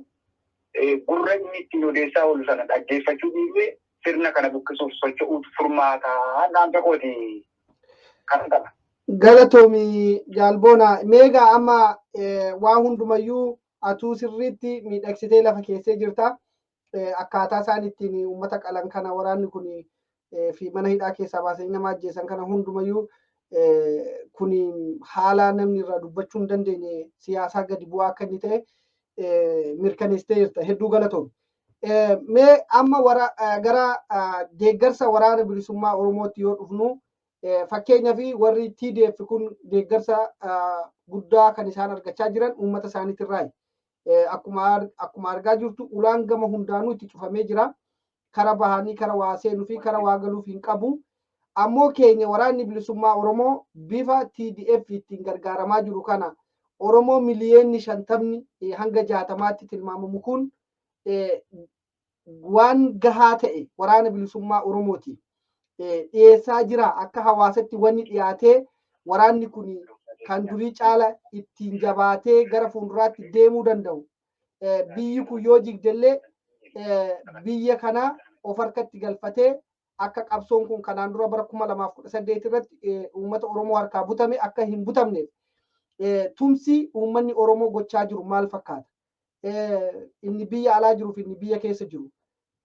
gurra inni ittiin odeessaa oolu sana dhaggeeffachuu dhiisnee sirna kana buqqisuuf socho'uutu furmaataa dhaamsa kooti kan qaba. Galatoomi, Jaalboona. Meegaa amma waa hundumayyuu atuu sirriitti miidhagsitee lafa keessee jirta. Akkaataa isaan ittiin uummata qalan kana, waraanni kun fi mana hidhaa keessaa baasanii nama ajjeesan kana hundumayyuu, kun haala namni irraa dubbachuu hin dandeenye, siyaasaa gadi bu'aa akka inni ta'e mirkaneessitee jirta. Hedduu galatoomi. Mee amma gara deeggarsa Waraana Bilisummaa Oromootti yoo dhufnu, fakkeenyaa fi warri TDF kun deeggarsa guddaa kan isaan argachaa jiran uummata isaaniitirraayi. Akkuma argaa jirtu ulaan gama hundaanuu itti cufamee jira. Kara bahanii kara waa seenuu fi kara waa galuuf hin qabu. Ammoo keenya Waraanni Bilisummaa Oromoo bifa TDF ittiin gargaaramaa jiru kana, Oromoo miliyoonni 50 hanga 60tti tilmaamamu kun waan gahaa ta'e Waraana Bilisummaa Oromooti dhiyeessaa jira. Akka hawaasatti wanni dhiyaatee waraanni kun kan durii caala ittiin jabaatee gara fuulduraatti deemuu danda'u, biyyi kun yoo jigdellee biyya kana of harkatti galfatee akka qabsoon kun kanaan dura bara 2018 irratti uummata Oromoo harkaa butame akka hin butamneef tumsi uummanni Oromoo gochaa jiru maal fakkaata? Inni biyya alaa jiruuf inni biyya keessa jiru.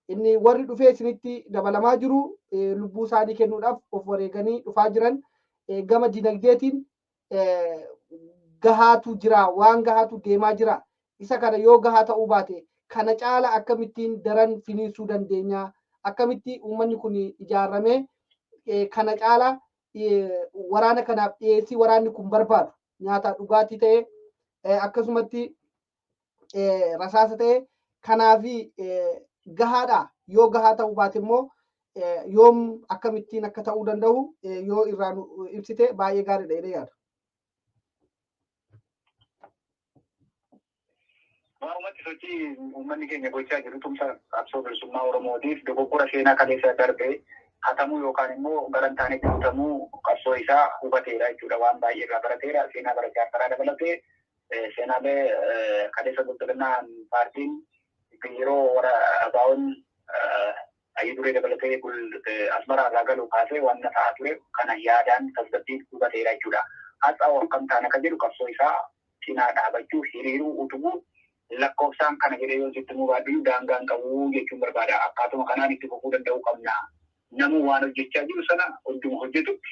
Inni warri dhufee isinitti dabalamaa jiru, lubbuu isaanii kennuudhaaf of wareeganii dhufaa jiran, gama dinagdeetiin gahaatu jira, waan gahaatu deemaa jira. Isa kana yoo gahaa ta'uu baate, kana caala akkamittiin daran finiinsuu dandeenya? Akkamitti uummanni kun ijaarramee kana caala waraana kanaaf dhiyeessii waraanni kun barbaadu, nyaata, dhugaatii ta'e, akkasumatti rasaasa ta'e, kanaaf gahaadha? Yoo gahaa ta'uu baate immoo yoom akkamittiin akka ta'uu danda'u yoo irraa ibsite baay'ee gaariidha jedhee yaada. Waanumatti sochii uummanni keenya gochaa jiru tumsa qabsoo bilisummaa Oromootiif, dogoggora seenaa kaleessa darbe hatamuu yookaan immoo gara hin taanetti butamuu qabsoo isaa hubateera jechuudha. Waan baay'ee irraa barateera. Seenaa bara jaarraa dabalatee seenaalee kaleessa Bilxiginnaan paartiin yeroo warra abaa'oon ayyuu duree dabalatee Asmaraa irraa galu kaasee waan ta'aa ture kana yaadaan tasgabbiin hubateera jechuudha. Har'a akkam taana kan jedhu qabsoo isaa cinaa dhaabachuu, hiriiruu, utubuu, lakkoofsaan kana jedhee yoo sitti himuu baadhu daangaan qabu jechuun barbaada. Akkaatuma kanaan itti fufuu danda'uu qabna. Namuu waan hojjechaa jiru sana hunduma hojjetutti,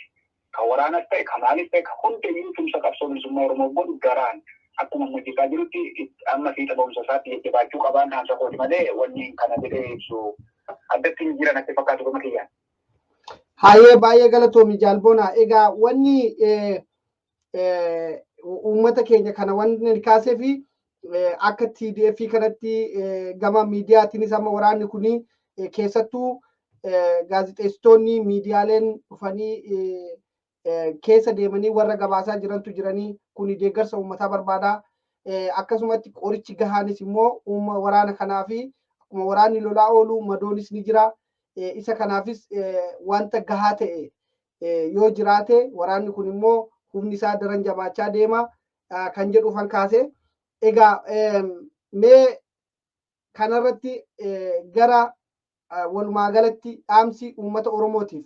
kan waraanas ta'e, kan maalis ta'e, kan hundayyuu tumsa qabsoo bilisummaa Oromoo godhu garaan akkuma hojjetaa jirutti amma fiixa ba'umsa isaatti jajjabaachuu qabaan dhaamsa kooti malee wanni kana jedhee ibsu addatti hin jiran natti fakkaatu gama kiyyaan. Hayyee, baay'ee galatoomi, Jaalboona. Egaa wanni uummata keenya kana wanni kaasee fi Akka TDF kanatti gama miidiyaatiinis amma waraanni kun keessattuu gaazexeessitoonni miidiyaaleen dhufanii keessa deemanii warra gabaasaa jirantu jiranii, kun deeggarsa uummataa barbaada. Akkasumatti qorichi gahaanis immoo waraana kanaa fi akkuma waraanni lolaa oolu madoonis ni jira. Isa kanaafis wanta gahaa ta'e yoo jiraate, waraanni kun immoo humni isaa daran jabaachaa deema kan jedhuufan kaase. Egaa mee kanarratti gara walumaa galatti dhaamsi uummata Oromootiif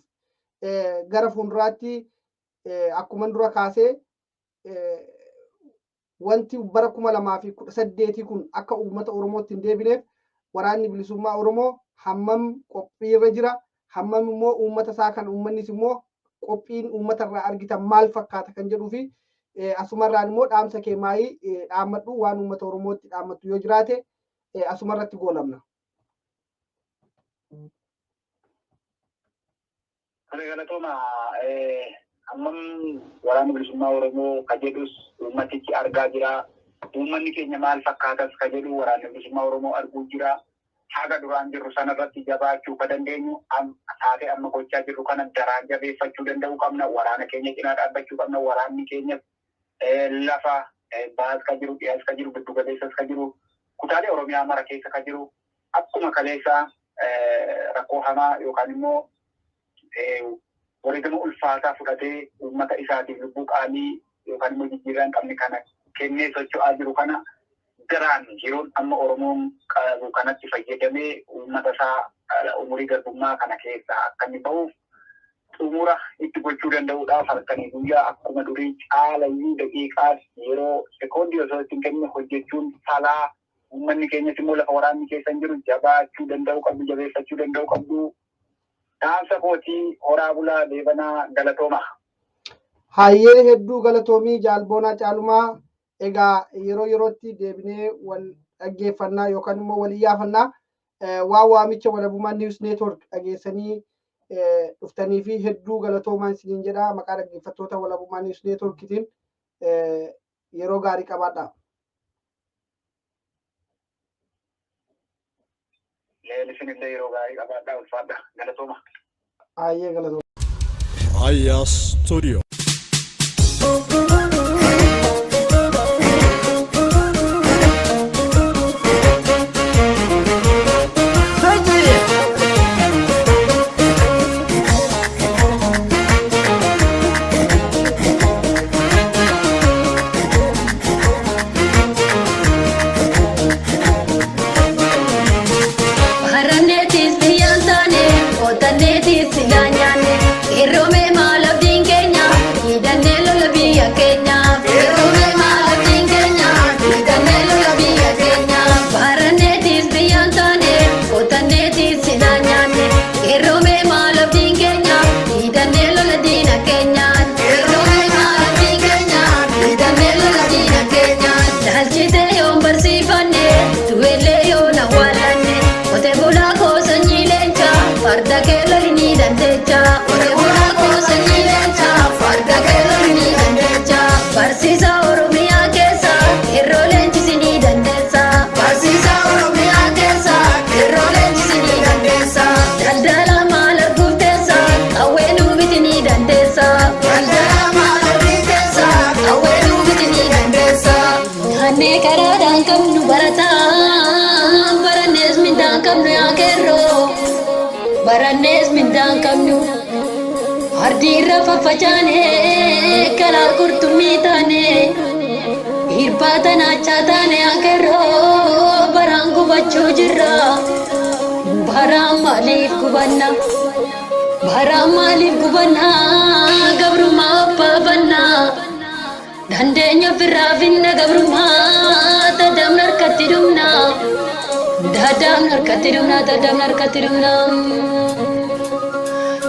gara fuulduraatti, akkuma dura kaasee, wanti bara 2018 kun akka uummata Oromootti hin deebineef waraanni bilisummaa Oromoo hammam qophiirra jira, hammam immoo uummata isaa kan uummannis immoo qophiin uummata irraa argitan maal fakkaata kan jedhuu fi asumarraan immoo dhaamsa kee maayii dhaammadhu, waan uummata Oromootti dhaammattu yoo jiraate asumarratti goolabna. Tole, galatooma. Hammam waraanni bilisummaa Oromoo ka jedhus uummatichi argaa jira. Uummanni keenya maal fakkaatas ka jedhu waraanni bilisummaa Oromoo arguu jira. Haga duraan jirru sanarratti jabaachuu ka dandeenyu taatee amma gochaa jirru kana daraan jabeeffachuu danda'uu qabna. Waraana keenya cinaa dhaabbachuu qabna. Waraanni keenya lafa baas ka jiru, dhiyaas ka jiru, giddu galeessas ka jiru, kutaalee Oromiyaa mara keessa ka jiru akkuma kaleessa rakkoo hamaa yookaan immoo wareegama ulfaataa fudhatee uummata isaatiif lubbuu qaalii yookaan immoo jijjiirraa hin qabne kana kennee socho'aa jiru kana daraan yeroon amma Oromoon qabu kanatti fayyadamee uummata isaa umurii garbummaa kana keessaa akka inni ba'uuf xumura itti gochuu danda'uudhaaf halkanii guyyaa akkuma durii caalayyuu daqiiqaas yeroo sekoondii osoo ittiin kennine hojjechuun falaa. Uummanni keenyas immoo lafa waraanni keessa hin jiru jabaachuu danda'uu qabdu, jabeeffachuu danda'uu qabdu. Dhaamsa kootii, horaa bulaa, deebanaa, galatooma. Hayyee, hedduu galatoomii, Jaalboonaa Caalumaa. Egaa yeroo yerootti deebinee wal dhaggeeffannaa yookaan immoo wal iyyaafannaa. Waan waamicha Walabummaa News Network dhageessanii dhuftanii fi hedduu galatoomaa isiniin jedha maqaa dhaggeeffattoota Walabummaa News Networkitiin. Yeroo gaarii qabaadhaa. Isin illee yeroo gaarii qabaadhaa, ulfaadha, galatooma. Hayyee, galatooma. Raayyaa Studio. Baranneetis biyyaan taane, qotanneetis silaa nyaanne, qeerroomee maal abdiin keenya, hidhannee lola biyya keenya. Qeerroomee maal abdiin keenya, hidhannee lola biyya keenya. Baranneetis biyyaan taane, qotanneetis silaa nyaanne, qeerroomee maal abdiin keenya, hidhannee lola diina keenya. Qeerroomee maal abdiin keenya, hidhannee lola diina keenya. Laalchitee yoon barsiifanne, du'ellee yoon awwaalanne, qote bulaa koo sanyii leenca, farda kee loli ni dandeecha. Qote bulaa koo sanyii leenca, farda kee loli ni dandeecha. Barsiisa Oromiyaa keessa, qeerroo leenjisi ni dandeessa. Barsiisa Oromiyaa keessa, qeerroo leenjisi ni dandeessa. Daldala maal arguuf teessa, qawwee nuu miti ni dandeessa. Daldala maal arguuf teessa, qawwee nuu miti ni dandeessa. Nyaannee karaadhaan qabnu barataa, barannees mindaan qabnu yaa qeerroo, barannees mindaan qabnu. Ardii irra faffacaane, kalaa qurxummii taane, irbaata naachaa taane yaa qeerroo, baraan gubachuu jirra. Baraan maaliif gubanna? Baraan maaliif gubanna? Gabrummaa obbaafanna. Dandeenya ofirraa finna gabrummaa, dadhabna harkatti dhumna. Dadhabna harkatti dhumna, dadhabna harkatti dhumna.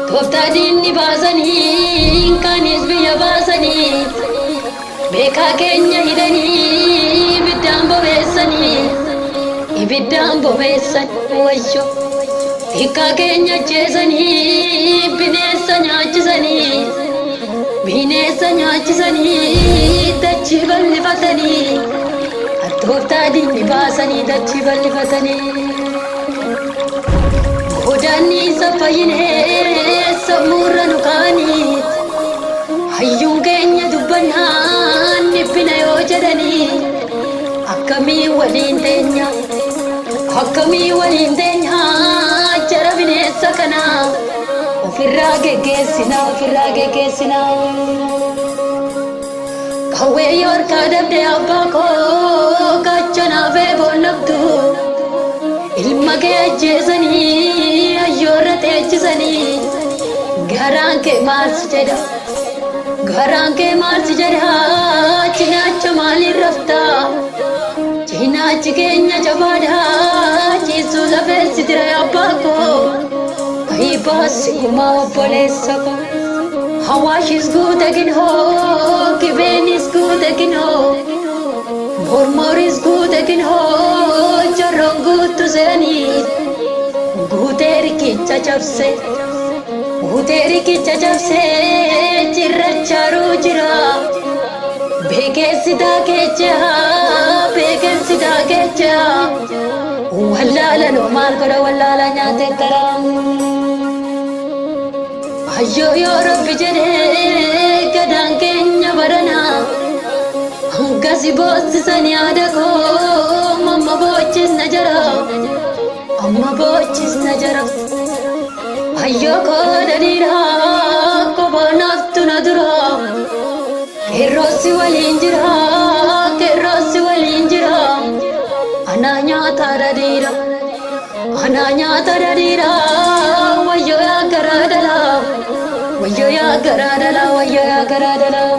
Tooftaa diinni baasanii, kaanis biyya baasanii, beekaa keenya hidhanii, ibiddaan bobeessanii, ibiddaan bobeessan wayyo. Hiikkaa keenya ajjeesanii, bineensa nyaachisanii, bineensa nyaachisanii, dachii bal'ifatanii. Tooftaa diinni baasanii dachii bal'ifatanii. Godaanni isa fayyinee sammuurra nu kaanii. Hayyuun keenya dubbannaan dhiphina yoo jedhanii. Akkamii waliin teenya? Akkamii waliin teenya? Jara bineensa kana ofirraa geggeessina, ofirraa geggeessina. Qawwee yoo harkaa dabde abbaa koo gaachanaa fi boonnabdu. Ilma kee ajjeesanii hayyoorra teechisanii. Garaan kee maal si jedha? Garaan kee maal si jedha? Cinaacha maaliin raftaa? Cinaachi keenya jabaadha. Ciisuu lafeessi jira abbaa koo. Ka'ii baasi gumaa obboleessa koo. Hawaashis guute ginhoo, Gibeenis guute ginhoo, Mormoris guute ginhoo, Jorroon guutu seenii. Guutee riqicha cabse, guutee riqicha cabse, cirrachaaruu jira. Beekeessi daakecha, beekeessi daakecha. Wallaala noo maal godha, wallaala nyaatee karaa. Ayyoo yoo Rabbi jedhee gadaan keenya barana. Hangasi boossisan yaada koo, amma boochisna jara. Amma boochisna jara. Ayyoo koo daliidha kophaa naaftu na dura. Qeerroosi waliin jira, qeerroosi waliin jira. Anaa nyaata dhadhiira, anaa nyaata dhadhiira. Wayyoo yaa garaa dhalaa, wayyoo yaa garaa dhalaa, wayyoo yaa garaa dhalaa.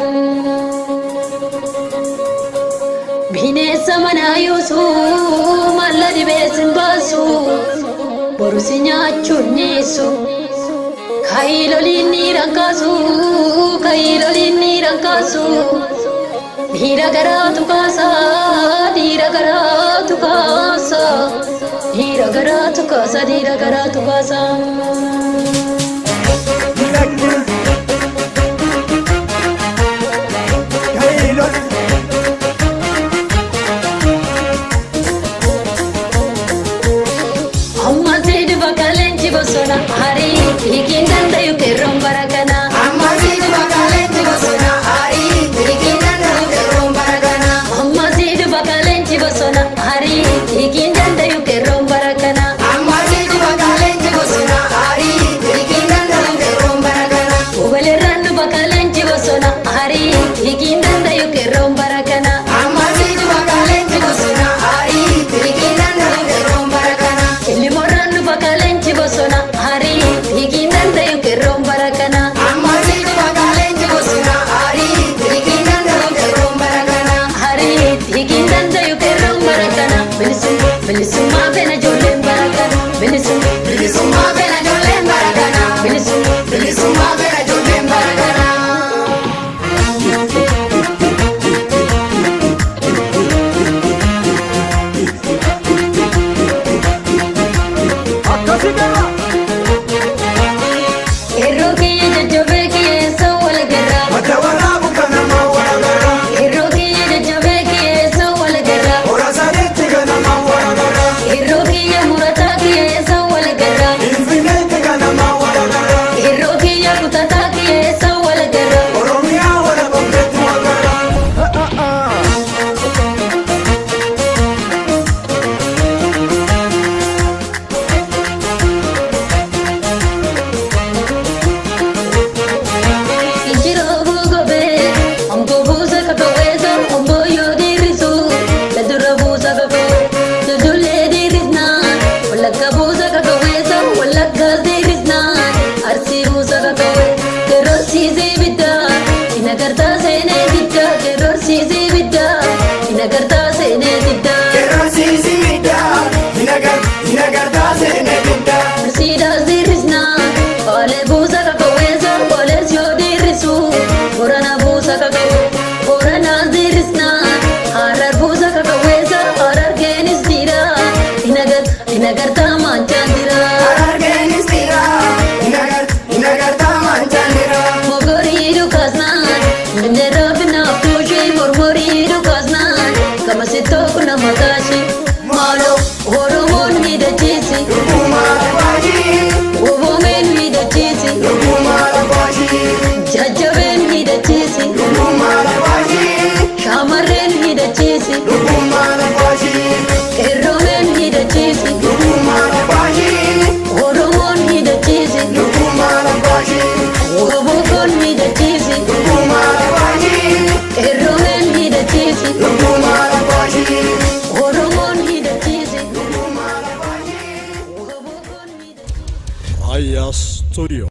Bineensa manaa yuusu malla dhibee sin baasu, boru si nyaachuun niisu. Kaayiloliin ni rankaasu, kaayiloliin ni rankaasu. Dhiira garaatu kaasa, dhiira garaatu kaasa. Dhiira garaatu kaasa, dhiira garaatu kaasa. Amma siidi bakka leenji bosona harii hiikiin dandayu qeerroon bara kana. Amma siidi bakka leenji bosona harii hiikiin dandayu qeerroon bara kana. Amma siidi bakka leenji bosona harii hiikiin dandayu qeerroon bara kana. Amma siidi bakka leenji bosona harii hiikiin dandayu qeerroon bara kana. Oboleerraan bakka leenji bosona harii hiikiin dandayu qeerroon bara kana. Amma siidi bakka leenji bosona harii hiikiin dandayu qeerroon bara kana. Ilmoorraan bakka leenji bosona harii hiikiin dandayu qeerroon bara kana. Amma siidi bakka leenji bosona harii hiikiin dandayu qeerroon bara kana. Harii hiikiin dandayu qeerroon bara kana. Bilisummaa, bilisummaa fena ijoolleen bara kana. Bilisummaa, Bilisummaa fena ijoolleen bara kana. bilisummaa. Bilisummaa fena ijoolleen bara kana. Qeerroo kiyya jajjabee kiyyeessa wal garraa. Madda waraabu kanama waraabara. Qeerroo kiyya jajjabee kiyyeessa wal garraa. Hora sadeetti ganama waraabara. Qeerroo kiyya murataa kiyyeessa wal garraa. Infineetti ganama waraabara. Qeerroo kiyya kutataa kiyyeessa wal garraa. Oromiyaa wara qopheetti wagara. Woboon hidhachiisi. Qeerroomeen hidhachiisi. Oromoon hidhachiisi. Woboon hidhachiisi. Raayyaa Studio.